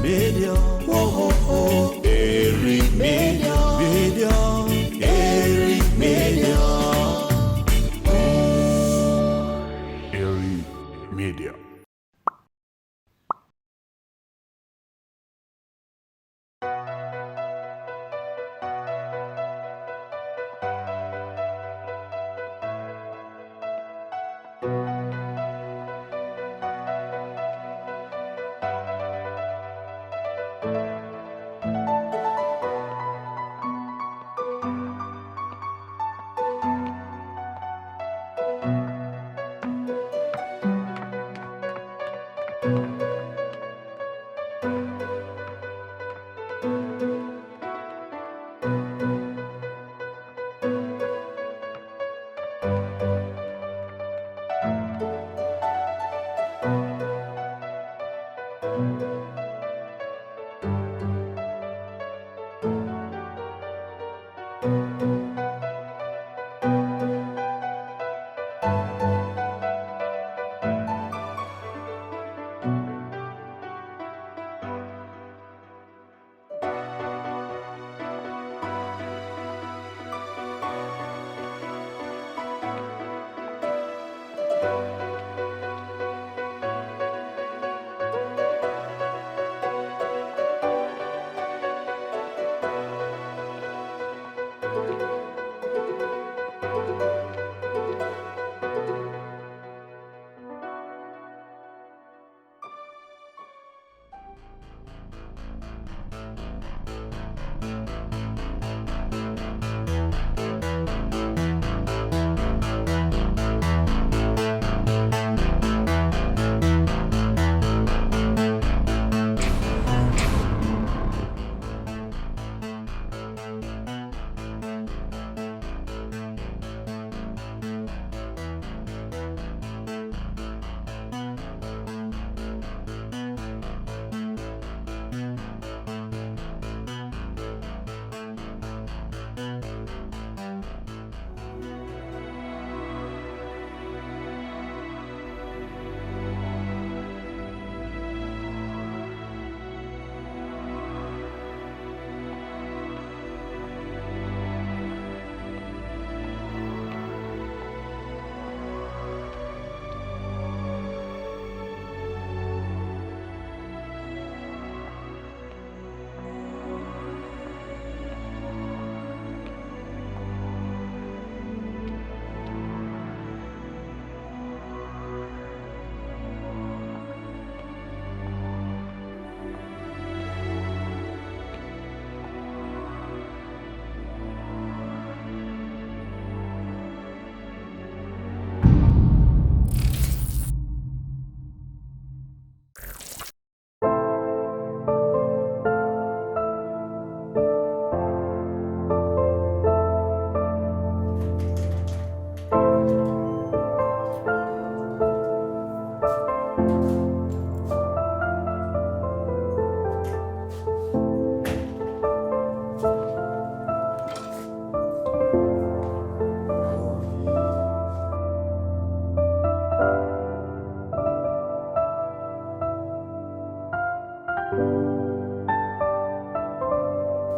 Media, oh, oh, oh. Eri Media, Media, Eri Media. Eri Media.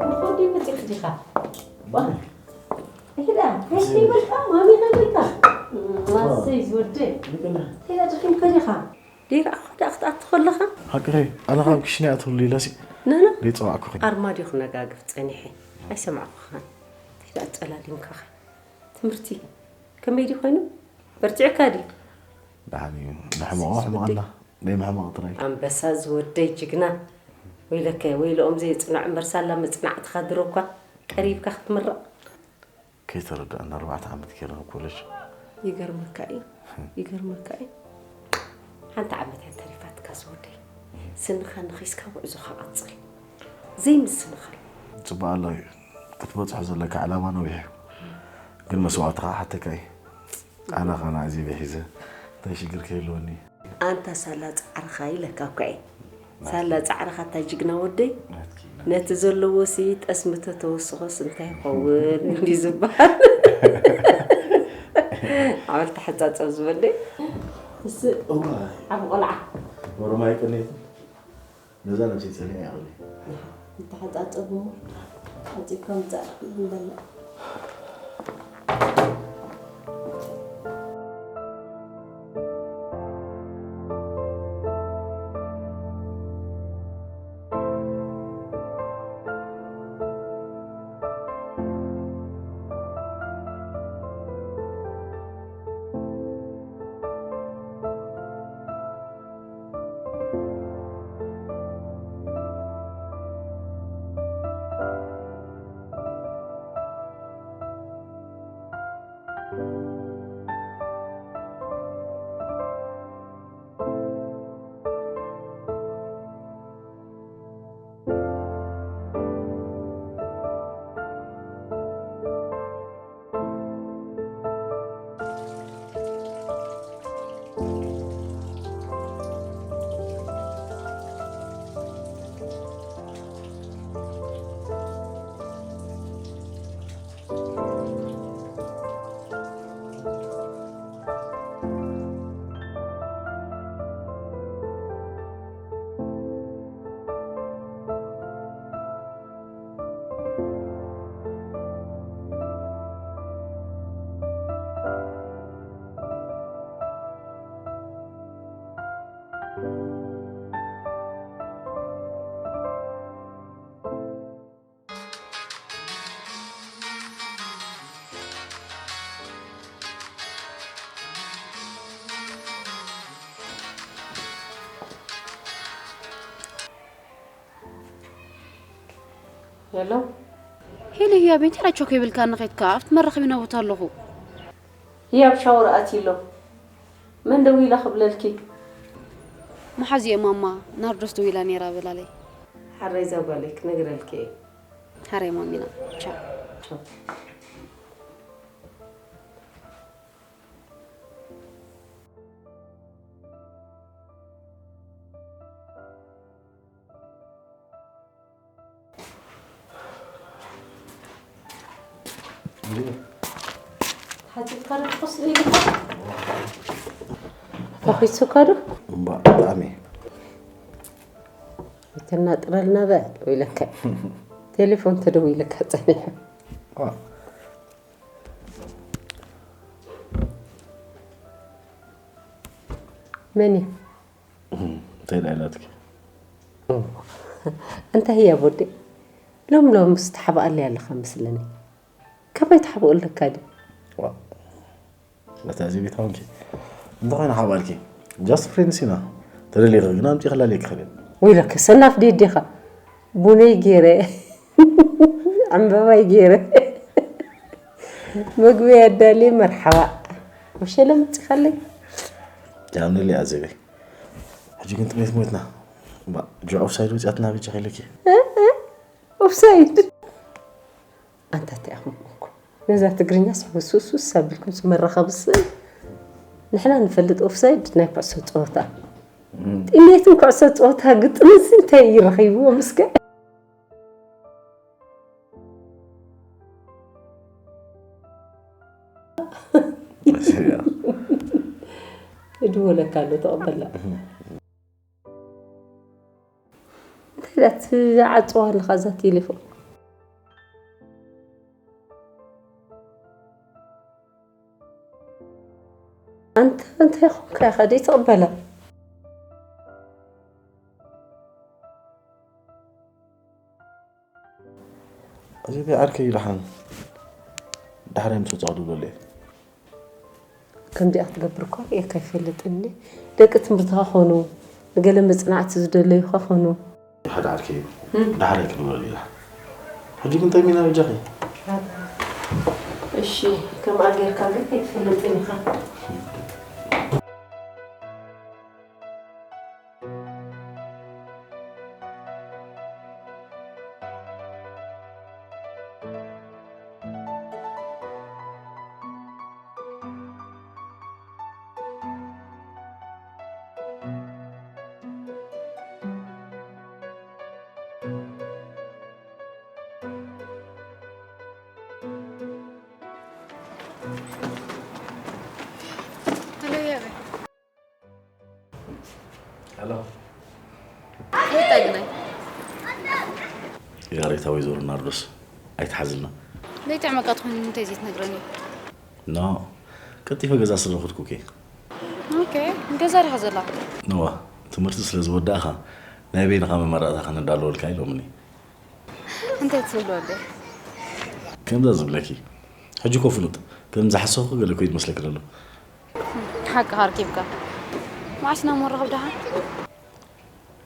ንኾዲ መፂእኺ ዲኻ? ሄዳ፣ ሄዳ ይበልካ፣ ማሚ ከይበልካ። ማሰይ ዝወደይ። ሄዳ ደኺምካ ዲኻ? ዲኻ ኣኻ ደኣ ክትኣቱ ከለኻ? ሃገረይ፣ ኣነ ካብ ክሽነ ኣትውሉ ኢለሲ ናና? ደይጸዋዕኩኺ። ኣርማድዮ ክነጋግፍ ጸኒሐ። ኣይሰማዕኩኻን። ሄዳ ኣጸላሊምካኻ። ትምህርቲ ከመይ ድዩ ኮይኑ? በርቲዕካ ድዩ? ደሓን እዩ። ንሕመቖ ኣንበሳ ሕመቐና። ዝወደይ። ናይ ምሕማቕ ጥራይ። ኣንበሳ ዝወደይ ጅግና። ወይለከ፣ ወይለኦም ዘየጽንዑ እምበር ሳላ መጽናዕትኻ ድሮ እኳ ቀሪብካ ክትምረቕ። ከይተረድኣና ኣርባዕተ ዓመት ገይረ ኣብ ኮለጅ። ይገርመካ እዩ። ይገርመካ እዩ። ሓንቲ ዓመት እያ ተሪፋትካ ዝወደይ። ስንኻ ነኺስካ ጉዕዞኻ ቀጽል። ዘይምስንኻል። ጽቡቕ ኣሎ እዩ። ክትበጽሖ ዘለካ ዕላማ ነዊሕ እዩ። ግን መስዋእትኻ ሓተካ እዩ። ኣነ ኸኣ ናእዚ ብሒዘ እንታይ ሽግር ከይህልወኒ። ኣንታ ሳላ ጻዕርኻ ኢለካ እኳ እየ። ሳላ ጻዕርኻ እታ ጅግና ወደይ። ናትኪ፣ ናትኪ። ነቲ ዘለዎሲ ጠስሚ ተተወስኾስ እንታይ ይኸውን እንዲ ዝበሃል። ዓወል ተሓጻጸብ ዝበለይ። እስ እዋይ። ዓቢ ቆልዓ። ወረማይ ቅኔት። ነዛ ነብሰይ ጸኒሐ ይኣኽል። እንተሓጻጸቡ ሓጺብካ ምጻእ ንበልዕ። ሄሎ። ሄሎ፣ ህያብ፣ እንታይ ዳኣ ቸኮ ይብልካ ንኸይድካ? ኣብቲ መራኸቢና ቦታ ኣለኹ። ህያብ ሻወር ኣትዩ ኣሎ። መን ደዊላ ክብለልኪ? መሓዚኤ ማማ፣ ናርዶስ ደዊላ ነይራ በላለይ። ሓራይ እዛ ጓለይ ክነግረልኪ እየ። ሓራይ ማሚና። ቻው። ቻው። ሓቲትካ ዶ ትቆስል ኢልካ? ፈኺሱካ ዶ? እምባ፣ ብጣዕሚ። ኣይተናጥረልና በል ኢለካ። ቴሌፎን ተደዊለካ ጸኒሑ። ዋ። መን እዩ? እንታይ ደኣ ኢላትኪ? እንታይ እያ ቦዴ? ሎም ሎም ምስ ተሓብኣለይ ኣለኻ መስለኒ። ካባይ ተሓብኦ ኣለካ ድዩ? ዋ፣ ነታ እዚ ቤት ሃውንኪ። እንታይ ኮይና ሓብኣልኪ? Just friends ኢና። ተደሊኺ ግን ኣምጺ ክላለየኪ ክእል። ወይለከ ሰናፍ ድየ ዲኻ? ቡነይ ገይረ፣ ዕምበባይ ገይረ፣ መግቢ ኣዳልየ፣ መርሓባ። መሸለ መጺኻለይ። ያምንሊ ኣዘበይ። ሕጂ ግን ጥሜት ሞትና። ባ፣ ጆ ኦፍሳይድ ወጺኣትና ብቻ ከይለኪ። እ? እ? ኦፍሳይድ? ኣንታ እንታይ ኢኹም እኮ። ነዛ ትግርኛስ ሕውስውስውስ ኣቢልኩም መራኸቢ ስእ-፣ ንሕና ንፈልጥ ኦፍሳይድ ናይ ኩዕሶ ጸወታ። እም። ጥሜትን ኩዕሶ ጸወታ ግጥምንስ እንታይ እዩ ረኺብዎም እስከ? እዚኣ። እድወለካ ኣሎ፣ ተቐበላ። እም። እንታይ ኢላ ትዓጽዋ ኣለኻ እዛ ቴሌፎን? ኣንታ እንታይ ኾንካ ኢኻ ደይትቕበላ? እዚ ዓርከይ እዩ ደሓን። ዳሕራይ ምስ ወጻኹ ድውለሉ እየ። ከምዚኣ ክትገብር እኳ ርእየካ ኣይፈልጥን እየ። ደቂ ትምህርትኻ ኾኑ፣ ንገለ መጽናዕቲ ዝደለዩኻ ኾኑ። ሓደ ዓርከይ እዩ። እም። ዳሕራይ ክድውለሉ እዩ ደሓን። ሕጂ ግን ጠሚና በጃኺ። እሺ፣ ከምኣ ጌርካ ግን ኣይትፈልጥን ኢኻ። ወይታ ግናይ። ይቕሬታ ወይዘሮ ናርዶስ፣ ኣይትሓዝልና። ዘይጥዕመካ ትኾን ንምንታይ ዘይትነግረኒ? ኖ፣ ቀልጢፈ ገዛ ስለ ዝኸድኩ እኮ። ኦኬ፣ ገዛ ዲኻ ዘላ? እዋ፣ ትምህርቲ ስለ ዝወዳእኻ ናይ በይንኻ መመረቕታ ከነዳልወልካ ኢሎምኒ። እንታይ ትብሎ ኣለ? ከምዛ ዝብለኪ ሕጂ እኮ ፍሉጥ ከም ዝሓሰብኩ ገለ እኮ ይመስለኪ ዘሎ። ሓቅኻ ኣርኪብካ። መዓስ ኢና እሞ ንራኸብ ደሓን?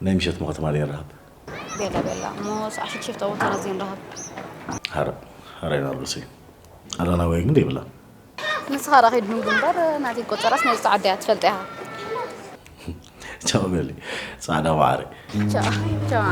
ናይ ምሸት እሞ ከተማ ድየ ንራኸብ? ቤላ ቤላ እሞ ሰዓ ሽዱሽተ ቦታ ናዚ ንራኸብ። ሓረ ሓረ ናርዶሰይ፣ ኣላና ወይ ግን ደይብላ። ንስኻ ራኺድ ምን ግንባር ናተይ ቆጸራስ ናይ ጻዕዳ እያ ትፈልጥ ኢኻ። ቻው በሊ ጻዕዳ ማዕረ። ቻው ቻው።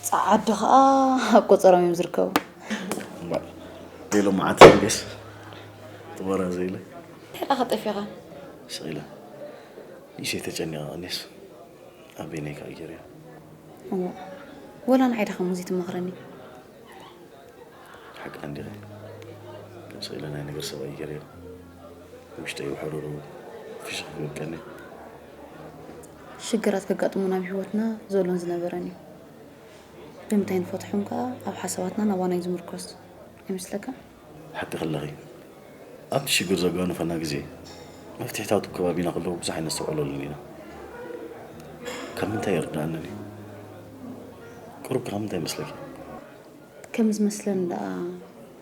ጸዓዱ ኸኣ ኣብ ቆጸሮም እዮም ዝርከቡ። ሌሎ መዓት ተንገስ ጥበራ ዘይለ እንታይ ደኣ ኸጠፊኻ? ስቕ ኢለ ንእሽተይ ተጨኒቐ ቀኒስ ኣበይነይ ከዓ ገይረዮ። እዎ፣ ወላ ንዓይ ደኣ ከምዚ ትመኽረኒ? ሓቂ እንዲኺ ስቕ ኢለ ናይ ነገር ሰብኣይ ገይረዮ ውሽጠይ ውሕሩሩ ፍሽኽ ክብል ቀኒ። ሽግራት ከጋጥሙና ኣብ ህይወትና ዘሎን ዝነበረን እዩ። ብምንታይ ንፈትሖም ከኣ ኣብ ሓሳባትና ናባና እዩ ዝምርኮስ። ኣይመስለካን? ሓቂ ከለኺ ኣብቲ ሽግር ዘጓንፈና ግዜ መፍትሒታት ኣብ ከባቢና ከለዉ ብዙሕ ኣይነስተውዕለሉን ኢና። ካብ ምንታይ ይርድኣንን እዩ? ቁሩብ ካብ ምንታይ ይመስለኪ? ከም ዝመስለኒ ደኣ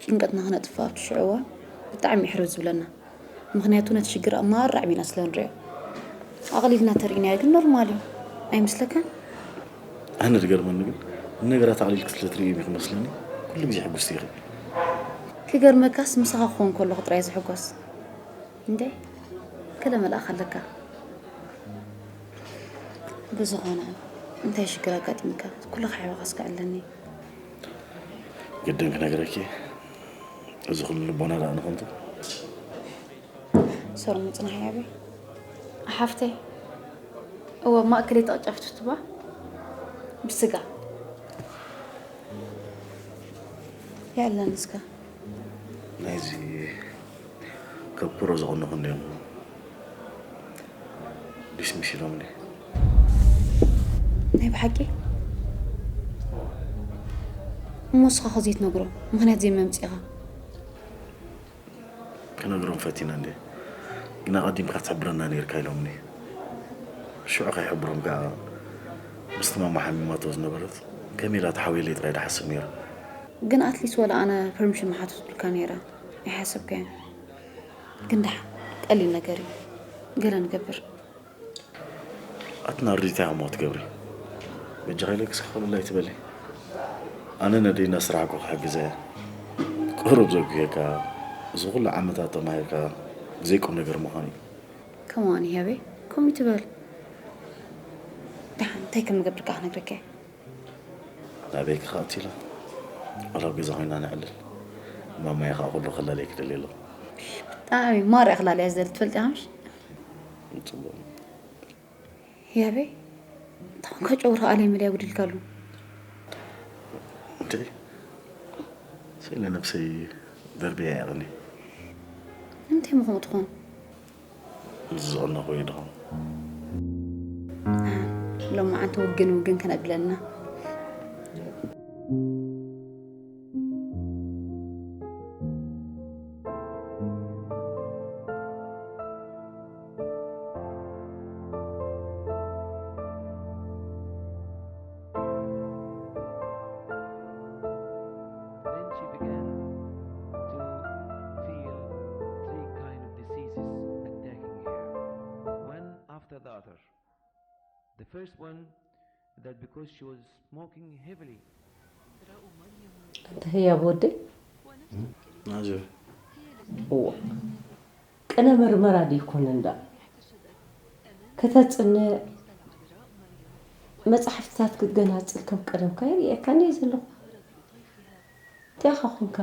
ጭንቀትና ክነጥፍእ ኣብቲ ሽዑ እዋን ብጣዕሚ እዩ ሕርር ዝብለና። ምኽንያቱ ነቲ ሽግር ኣማራዕ ሜላ ስለ ንሪኦ። ኣቕሊልና ተርኢናዮ ግን ኖርማል እዩ። ኣይመስለካን? ኣነ ዝገርመኒ ግን ንነገራት ኣቕሊልኪ ስለ ትርእዮም እዩ ክመስለኒ ኩሉ ግዜ ሕጉስቲ ኢኺ። ክገርመካስ ምሳኻ ክኾን ከለኹ ጥራይ ዝሕጎስ። እንዴ ገለ መልኣኽ ኣለካ። ብዝኾነ እንታይ ሽግር ኣጋጢምካ? ኩሉ ክሕበኻስ ክዕለኒ። ግድን ክነግረኪ እዚ ኩሉ ልቦና ደኣ ንኸንቱ። ሰሩ ምጽናሕ ያበይ ሓፍተይ። እወ ማእከለይ ተቕጨፍትትባ ብስጋ። የዕለን እስከ። ናይዚ ከብክሮ ዝቐነኹ እንዲኦም ዲስሚስ ኢሎምኒ። ናይ ብሓቂ? እሞ እስኻ ኸ ዘይትነግሮ ምኽንያት ዘይመምጺእኻ? ክነግሮም ፈቲነ እንዴ ግን ኣቐዲምካ ክትሕብረና ነይርካ ኢሎምኒ። ሽዑ ከይሕብሮም ከዓ ምስቲ ማማ ሓሚማቶ ዝነበረት ከመይ ኢላ ትሓውየለይ ጥራይ ድሓስብ ነይረ። ግን ኣትሊስት ወላ ኣነ ፐርሚሽን ምሓተትኩልካ ነይረ። ኣይሓሰብካዮን። ግን ደሓን ቀሊል ነገር እዩ። ገለ ንገብር። ኣትና ርዲታ እሞ ትገብሪ በጃኻ ኢለክስ ክኸብላ ኣይትበሊ። ኣነ ነደይ እናስራሕኩ ክሕግዘ እያ። ቁሩብ ዘጉየካ እዚ ኩሉ ዓመታት ተማሂርካ ብዘይ ቁም ነገር ምዃን እዩ። ከማን ህያበይ ከምኡ ትበል። ደሓን እንታይ ከም ንገብር ከዓ ክነግረካ እየ። ናበይ ክኸእት ኢላ ዋላ ኣብ ገዛ ኮይና ነዕልል። ማማይ ከዓ ኩሉ ክላለይ ክደሊ ኣለኹ። ብጣዕሚ ማርያ ክላለያ ዝደሊ ትፈልጢ ኢኻ ምሽ? ጽቡቕ። ያበይ እንታኾንካ ጨጉርኻ ኣለይ መለያ ጉዲልካሉ። እንዴ ስእለ ነብሰይ ደርብያ ያቕኒ። እንታይ ምኹም ትኾን? ዝዘቐነኹ ወይ ድኾን። ሎማዓንቲ ውግን ውግን ከነብለና። Then she began to feel three kind of diseases attacking her, one after the other. The first one, that because she was smoking heavily. أنت هي بودي؟ ናጀ هو ቅነ መርመራ ድይኮነ እንዳ ከተጽንዕ መጻሕፍትታት ክትገናጽል ከም ቀደምካ ይርእየካኒ እየ ዘለኹ። እንታይ ኢኻ ኾንካ?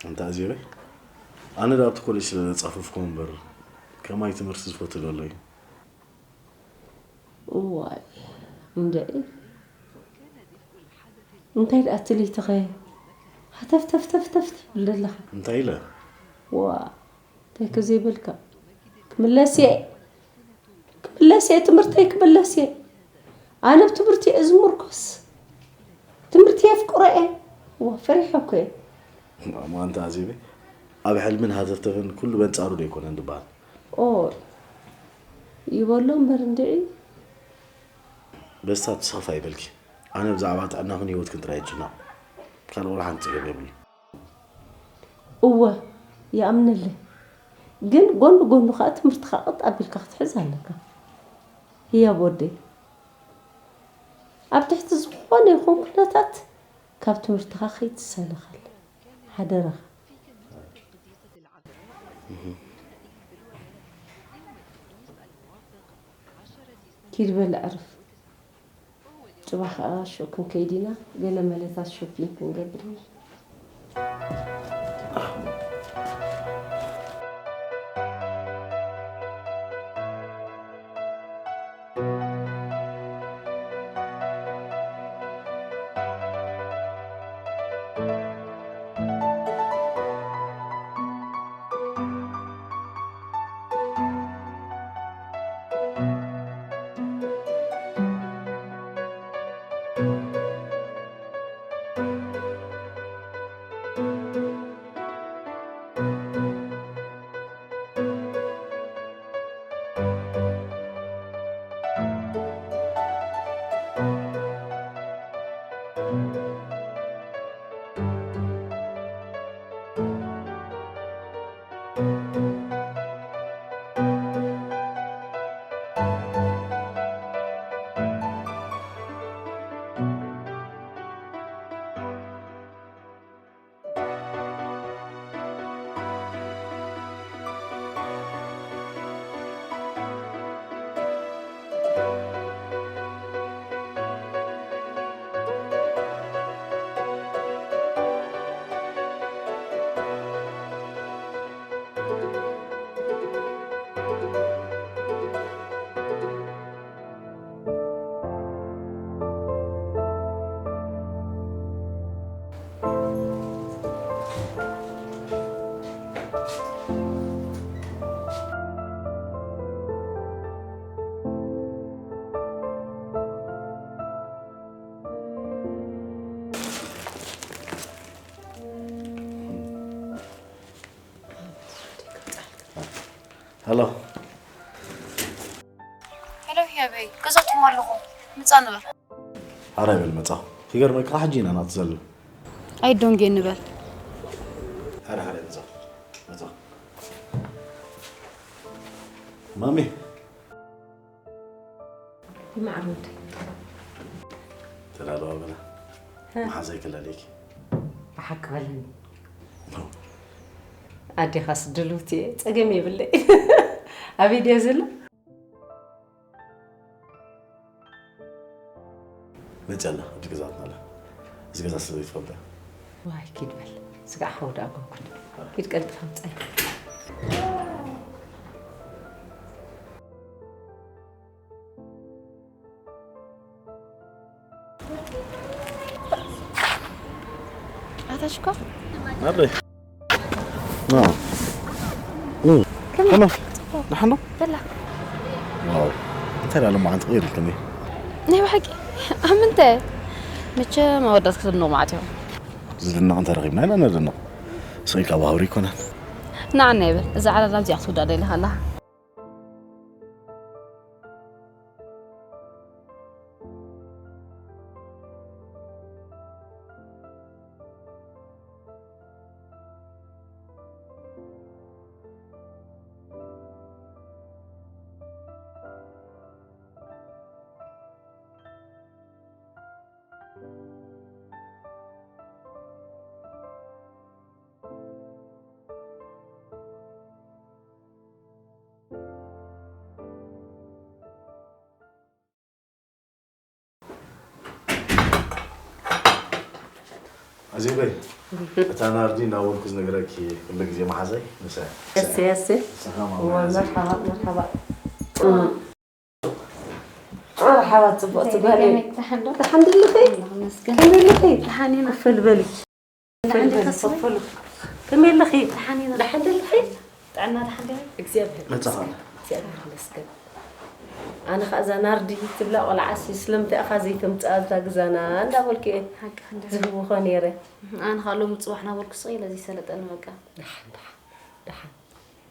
ኣንታ ኣዜበ ኣነ ዳ ኣብቲ ኮሌጅ ስለ ዘጻፈፍኩም እምበር ከማይ ትምህርቲ ዝፈቱ ዶ ኣሎ እዩ። እዋይ እንድዒ እንታይ ደኣ እቲ ለይትኸ ሃተፍተፍተፍተፍ ትብል ዘለኻ? እንታይ ኢለ? ዋ እንታይ ከዘይበልካ ክምለስ እየ ክምለስ እየ ትምህርተይ ክምለስ እየ ኣነ ብትምህርቲ እየ ዝምርኮስ ትምህርቲ የፍቅሮ እየ ዋ ፈሪሐ እኮ እየ ማንታ ኣዜበ ኣብ ሕልምን ሃተፍተፍን ኩሉ በንጻሩ ዶ ይኮነን ዝበሃል? ኦ ይበሎ እምበር እንድዒ በስታት ስኽፍ ኣይበልኪ ኣነ ብዛዕባ ጥዕናኽን ህይወትክን ጥራይ ይጭነቕ ካልእ ወላ ሓንቲ ጸገም የብሉን። እወ ይኣምነለይ ግን ጎኒ ጎኑ ከኣ ትምህርትኻ ቀጥ ኣቢልካ ክትሕዝ ኣለካ ህያብ ወደይ ኣብ ትሕቲ ዝኾነ ይኹን ኩነታት ካብ ትምህርትኻ ከይትሰነኸል ሓደራኻ ኪድ በል ኣዕርፍ ጽባሕ ከኣ ሹቅ ክንከይድ ኢና ገለ መለታት ሾፒንግ ክንገብር ኢና። ሄሎ ሄሎ ህያበይ፣ ገዛኹም ኣለኹ። ምጻ ንበል። ሓራይ በል መጻኹ። ክገርመካ ሕጂ ኢና ናብቲ ዘሎ። ኣይዶንጌ ንበል። ሓራይ ሓራይ መጻኹ። መጻኹ። ማሚ ይማዕር ወደይ ተዳለዋ በላ። መሓዛይ ከላለይኪ። ብሓቂ በለኒ። ኣዴኻስ ድልውቲ እየ፣ ጸገም የብለይ። ኣበይ ድያ ዘላ? መፅያ ኣላ፣ ኣብቲ ገዛትና ኣላ። እዚ ገዛ ስለ ዘይትፈልጦ። ዋይ ኪድ በል፣ ስጋዕ ሓው ደኣ ጎጉድ። ኪድ ቀልጥፍ ኣምፀያ። ኣታ ሽኮር ናበ ና ከመይ ደሓን ዶ በላ ዋው እንታይ ዳለ ማዓንት ቀይር ልክኒ ናይ ብሓቂ ኣብ ምንታይ? መቸም ኣወዳት ክትድንቑ ማለት እዮም። ዝድነቕ እንተረኺብና ኢና ነድንቕ። ስቕ ኢልካ ባህብሪ ኣይኮነን። ንዓና ይበል። እዛ ዓለላ እዚኣ ክትውዳእ ደሊኻ ኣለኻ። ኣዜበይ፣ እታ ናርዲ እናበልኩ ዝነግረኪ ኩሉ ግዜ መሓዛይ ንሳ እያ። እሰይ፣ እሰይ። ንስኻ ማማ እዋ፣ እያ። መርሓባ፣ መርሓባ። መርሓባ፣ ጽቡቕ ትጓለይ። ከመይ ትሓንዶ? ደሓን ድልኺ? ኣምላኽ ይመስገን። ከመይ ኣለኺ? ደሓን ኢና። ኮፍ በሊ። ደሓን ዲኻ ስለ? ኮፍ በሉ። ከመይ ኣለኺ? ደሓን ኢና። ደሓን ድልኺ? ጥዕና ደሓን ዲኻ? እግዚኣብሔር መጻኻ። ይመስገን። እግዚኣብሔር ይመስገን። ኣነ ኸኣ እዛ ናርዲ ትብላ ቆልዓሲ ስለምንታይ ኢኻ ዘይተምጽኣ ኣብዛ ግዛና እንዳበልኩ እየ ሓቂ ክንዲ። ዝህውኾ ነይረ። ኣነ ኸኣ ሎሚ ጽባሕ ናበልኩ ስቕ ኢለ ዘይሰለጠኒ በቃ። ደሓን፣ ደሓን፣ ደሓን፣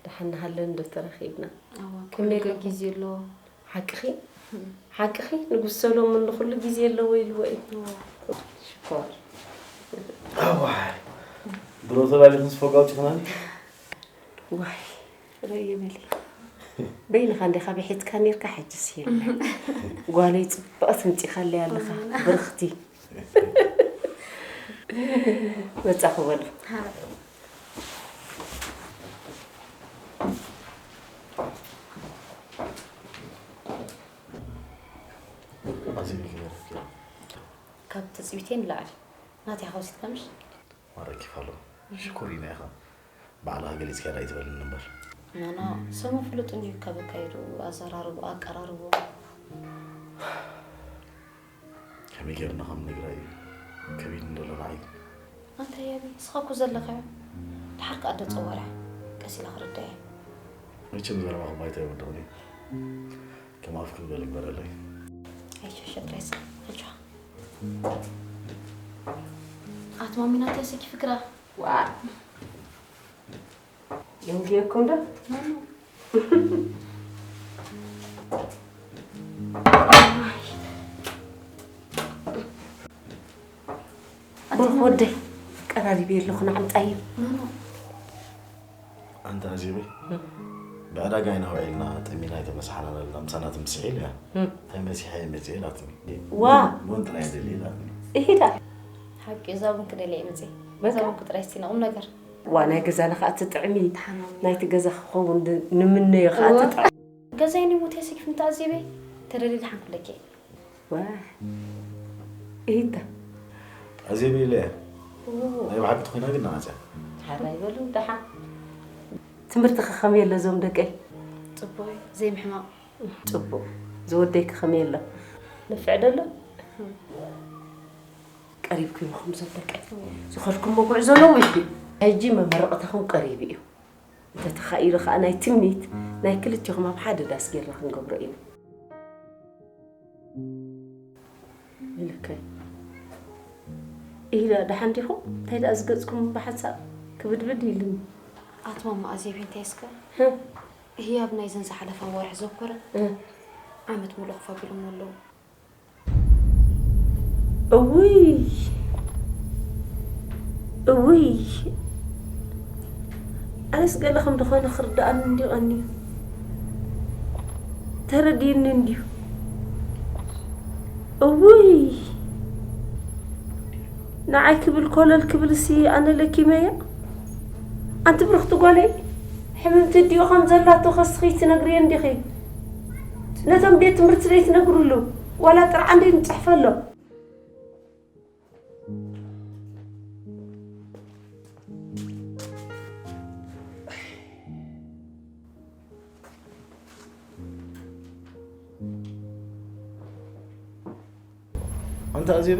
ደሓን እናሃለና ዶ ተራኺብና? ኣዋ፣ ከመይ ኩሉ ኣለኹም? ግዜ ኣለዎ። ሓቅኺ? ሓቅኺ? ንጉስ ሰሎሞን ንኹሉ ግዜ ኣለዎ ኢልዎ እዩ። ኣዋ። ሽኮር። ኣዋይ። ድሮ ተላሊኽን ስፎ ጋውጢኽናኒ? ዋይ፣ ረየ በሊ። በይንኻ እንዲኻ ብሒትካ ኔርካ፣ ሕጅስ የለ። ጓለይ ጽቡቕ ትምጺኻለይ ኣለኻ። ኣሜን። ብርኽቲ። መጻኹ በሉ። ሃ። ኣዚ ይገርም። ካብ ትጽቢተይ ንላዕሊ ናተይ ሓወሲትካ ምሽ? ማረኪ ፋሎ፣ ሽኮሪና ኢኻ። ባዕልኻ ገሊጽካያ ኣይትበልኒ እምበር። ኖ፣ ኖ፣ ሰብ ምፍሉጥ እንድዩ ካብ ኣካይድኡ፣ ኣዘራርብኡ፣ ኣቀራርብኡ። ከመይ ጌርና ከም ንግራ እዩ ከቢድ እንደሎ ንዓይ። ኣንታ ያቢ፣ ንስኻ እኮ ዘለኻዮ። ድሓር ከኣ ኣደ ጸዋርያ፣ ቀስ ኢላ ክርዳእ እየ። መቸም ዘረባኹም ባይታ ይወድቕኒ። ከም ኣፍኩም በል ግበረለይ። ኣይሸሸ ጥራይ ስቕ፣ ኣጆኻ። ኣቲ ማሚ ናተይ ሰኪ ፍክራ። ዋ። ደንጊየኩም ዶ? ኖ፣ ኖ። ወደይ፣ ቀራሪበ ኣለኹ፣ ንዓምጻዮ። ኖ፣ ኖ። ኣንታ ኣዜበይ፣ እም። ብዕዳጋ ኢና ውዒልና፣ ጠሚና ኣይተመሳሓናን ኣለና፣ ምሳና ትምስሒ ኢለ እያ። እም። እንታይ መሲሐ እየ መፅየ ኢላትኒ። ዋ! ቡን ጥራይ እየ ደልየ ኢላትኒ። እሂዳ። ሓቂ፣ እዛ ቡን ክደልየ እየ መፅየ። በቃ። እዛ ቡን ጥራይ እስቲ ንቑም ነገር። ዋ፣ ናይ ገዛና ኸኣ ትጥዕሚ። ተሓማሚ። ናይቲ ገዛ ክኸውን ድ-፣ ንምነዮ ኸኣ እወ። ትጥዕሚ። ገዛይ ንሞት እየ ሰኪፉ እንተ ኣዜበይ፣ ተደልየ ደሓን ክብለኪ እየ። ዋ። ኢታ። ኣዜብ ኢለ። ኦ። ናይ ብሓቂ ተኾይና ግን ንዓጽያ። ሓራይ በሉ ደሓን። ትምህርቲ ከ ከመይ ኣሎ እዞም ደቀይ? ጽቡቕ እዩ፣ ዘይምሕማቕ። ጽቡቕ። ዝወደይ ከ ከመይ ኣሎ? ንፍዕ ዶ ኣሎ? ቀሪብኩም ኢኹም እዞም ደቀይ። ዝኸድኩሞ ጉዕዞ ነዊሕ እዩ። ሕጂ መመረቕታኹም ቀሪቡ እዩ። እንተተኻኢሉ ኸኣ ናይ ትምኒት ናይ ክልቴኹም ኣብ ሓደ ዳስ ጌርና ክንገብሮ ኢና። ኢልከ። ኢላ፣ ደሓን ዲኹም? እንታይ ደኣ ዝገጽኩም ብሓንሳብ ክብድብድ ኢሉኒ። ኣትማማ ኣዜብ እንታይ እስከ? ህም። ህያብ ናይዘን ዝሓለፋ ኣዋርሕ ዘኮረ ህም። ዓመት ሙሉእ ክፋ ቢሎሞ ኣለዉ። እውይ፣ እውይ፣ ኣነስ ገለ ከም ዝኾነ ክርድኣኒ እንድዩ ቀንዩ። ተረዲእኒ እንድዩ። እውይ፣ ንዓይ ክብል ኮለል ክብልሲ ኣነ ለኪመዮ። ኣንቲ ብርኽቲ ጓለይ፣ ሕምምቲ ኣዲኡ ከም ዘላቶ ከስኺ ትነግርየን ዲኺ? ነቶም ቤት ትምህርቲ ዘይትነግርሉ፣ ዋላ ጥርዓን ዘይንጽሕፈሎም? ኣንታ ኣዜበ፣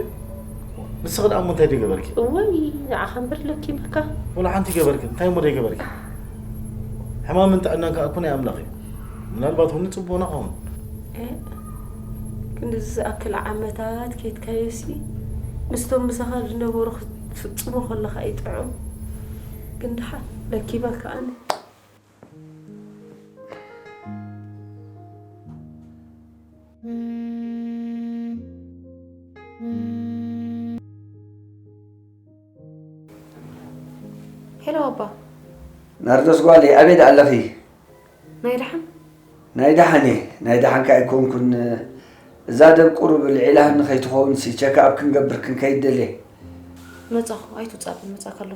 ንስኺ ደኣ እሞ እንታይ ደይገበርኪ? እወይ፣ ንዓኻ እምበር ለኪመካ። ወላ ሓንቲ ገበርኪ፣ እንታይ እሞ ደይገበርኪ? ሕማምን ጥዕናን ከኣ እኮ ናይ ኣምላኽ እዩ። ምናልባት እውን ንጽቡቕና ኸውን። እ፣ ክንድዚ ዝኣክል ዓመታት ከይድካዮሲ ምስቶም ምሳኻ ዝነበሩ ክትፍጽሞ ከለኻ እዩ ጥዑም። ግን ደሓን ለኪበካ ኣነ። ሄሎ ኣባ። ናርዶስ ጓለይ፣ ኣበይ ደኣ ኣለኺ? ናይ ደሓን? ናይ ደሓን እየ። ናይ ደሓን ከ ኣይኮንኩን። እዛ ደብ ቁሩብ ልዒላህኒ ከይትኸውንሲ፣ ቸክ ኣፕ ክንገብር ክንከይድ ደልየ። መጻኹ፣ ኣይትውጻእ፣ መጻ ከሎ።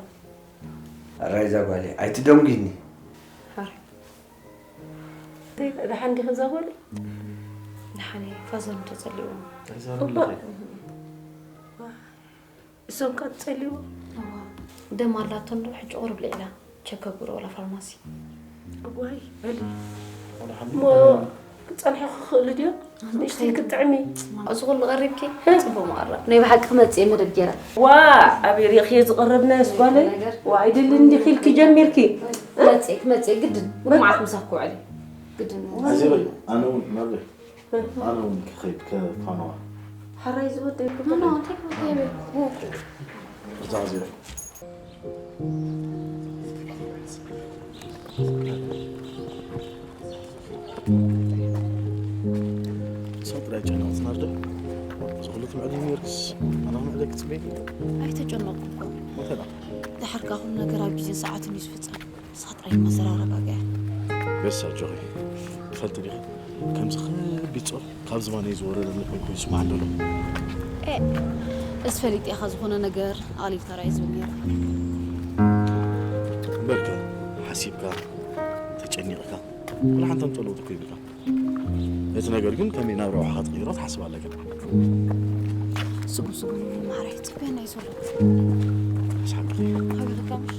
ኣራይ እዛ ጓለይ፣ ኣይትደንጉይኒ። ሓራይ። ደሓን ዲኺ እዛ ጓለይ? ደሓን እየ፣ ፋዘር ተጸሊኡ። እዛ እባ፣ ኣለኺ? እሶም ከ ትጸልይዎ? እዋ፣ ደም ኣላቶ እንዶ፣ ሕጂ ቁሩብ ልዒላ ቸክ ከብግሮ ዋላ ፋርማሲ። እዋይ፣ በሊ። እሞ ክጸንሑ ክኽእሉ ድዮም? ንእሽተይ ክጥዕሚ። እዚ ኩሉ ቀሪብኪ? እ? ጽቡቕ መቐረብ። ናይ ብሓቂ ክመጽእ እየ መደብ ገይረ። ዋ፣ ኣበይ ርኢኽዮ ዝቐረብናዮ ስጓለይ? ነገር። ዋ፣ ኣይደልን እንዲኺ ኢልኪ ጀሚርኪ? ክመጽእ እየ፣ ክመጽእ እየ፣ ግድን። ብመዓት ምሳኺ ክውዕል እየ። ግድን። ዋይ። ኣነ እውን ናበይ? ኣነ እውን ክኸይድ ከፋነዋ። ሓራይ ዝወደይ ኖ፣ ኖ፣ እንታይ ክብል ከይብል? እዛ እዚኣ። ሰው ጥራይ ጨነቕ ዝናርዶ። ዝኹሉ ትምዕድ ኒውዮርክስ ኣና ምዕደ ክትጽበይ። ኣይተጨነቕኩ እኮ። መተና። ድሓር ከኣ ኩሉ ነገር ኣብ ግዜን ሰዓትን እዩ ዝፍጸም። ንስኻ ጥራይ መዘራረባግያ። በስ ኣጆኺ። ትፈልጢ ዲኺ? ከምዚ ከቢድ ጾር ካብ ዝባነይ ዝወረደኒ ኮይኑ ይስማዕ ኣሎ። ኤ፣ እዚ ፈሊጠ ኢኻ ዝኾነ ነገር ኣቕሊልካ ርኣይ ዝብል ነይሩ። እምበርከ ሓሲብካ፣ ተጨኒቕካ፣ ወላ ሓንቲ ኣምጸእ ለውጢ እኮ ይብልካ። እቲ ነገር ግን ከመይ ናብ ረብሓኻ ትቕይሮ ክትሓስብ ኣለካ። ስጉም ስጉም ማዕረ ይጽበየና እዩ ዘሎ። ኣስሓብኺ። ሓቢርካ ምሽ?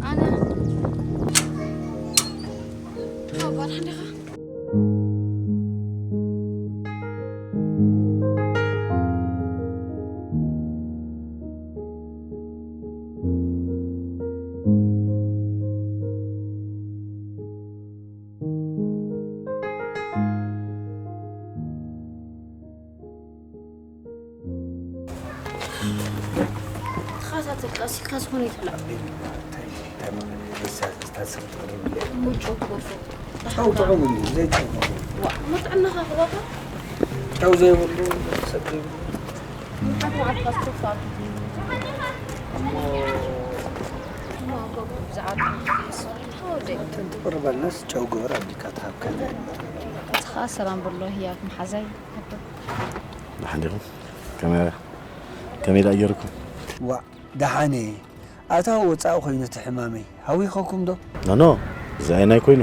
ኣነ። ኣባ፣ ደሓን ዲኻ? ተኸታተል፣ ቀስ ኢልካ ዝኾነ ይትብላዕ። እንታይ፣ እንታይ ማለት እዩ? እዛ፣ እዛ ሰብ ትቕርብ እያ። ጨው ትጎርፎ። ጨው ጥዑም እዩ፣ ዘይጨው ነው። ዋ፣ እሞ ጥዕናኻ ክባኻ? ጨው ዘይብሉ ሰብ ዘይብሉ። መዓት መዓት ካስትፋ። እሞ፣ እሞ ጎጎ ብዛዕባ ጥዕናኻ ይሰርሕ፣ ወደይ። እንትን ትቕርበልናስ ጨው ግበር ኣቢልካ ትሃብካ። ንስኻ ሰላም በሎ፣ ህያብ መሓዛይ። ደሓን ዲኹም? ከመይ፣ ከመይ ደኣ ገይርኩም? ዋእ፣ ደሓን እየ። ኣታዊ ወጻኢ ኮይኑ እቲ ሕማመይ። ሃዊኸኩም ዶ? ኖ፣ ኖ፣ እዚ ኣየናይ ኮይኑ?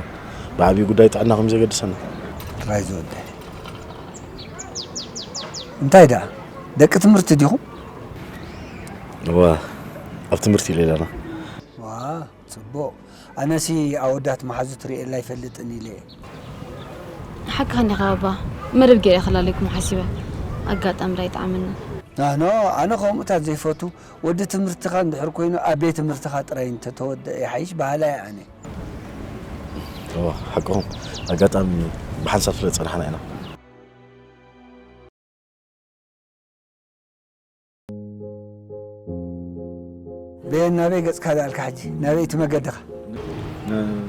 ብዓብዪ ጉዳይ ጥዕናኹም ዘገድሰና። ጥራይ ዝወደ። እንታይ ደኣ? ደቂ ትምህርቲ ዲኹም? እዋ፣ ኣብ ትምህርቲ ኢለ ኢለና። ዋ፣ ጽቡቕ። ኣነሲ ኣወዳት መሓዙት ርእየላ ኣይፈልጥን ኢለ እየ። ሓቅኻ እንዲኻ ባባ። መደብ ገይረ ክላለየኩም ሓሲበ። ኣጋጣሚ ዳ ኣይጠዓመንን። ናኖ፣ ኣነ ከምኡታት ዘይፈቱ። ወዲ ትምህርትኻ እንድሕር ኮይኑ ኣብ ቤት ትምህርትኻ ጥራይ እንተተወደአ ይሓይሽ በሃላይ እየ ኣነ። እዋ፣ ሓቅኹም። ኣጋጣሚ ብሓንሳብ ስለ ዝጸናሕና ኢና። በየን ናበይ ገጽካ ደኣልካ ሕጂ? ናበይ እቲ መገድኻ? ን-፣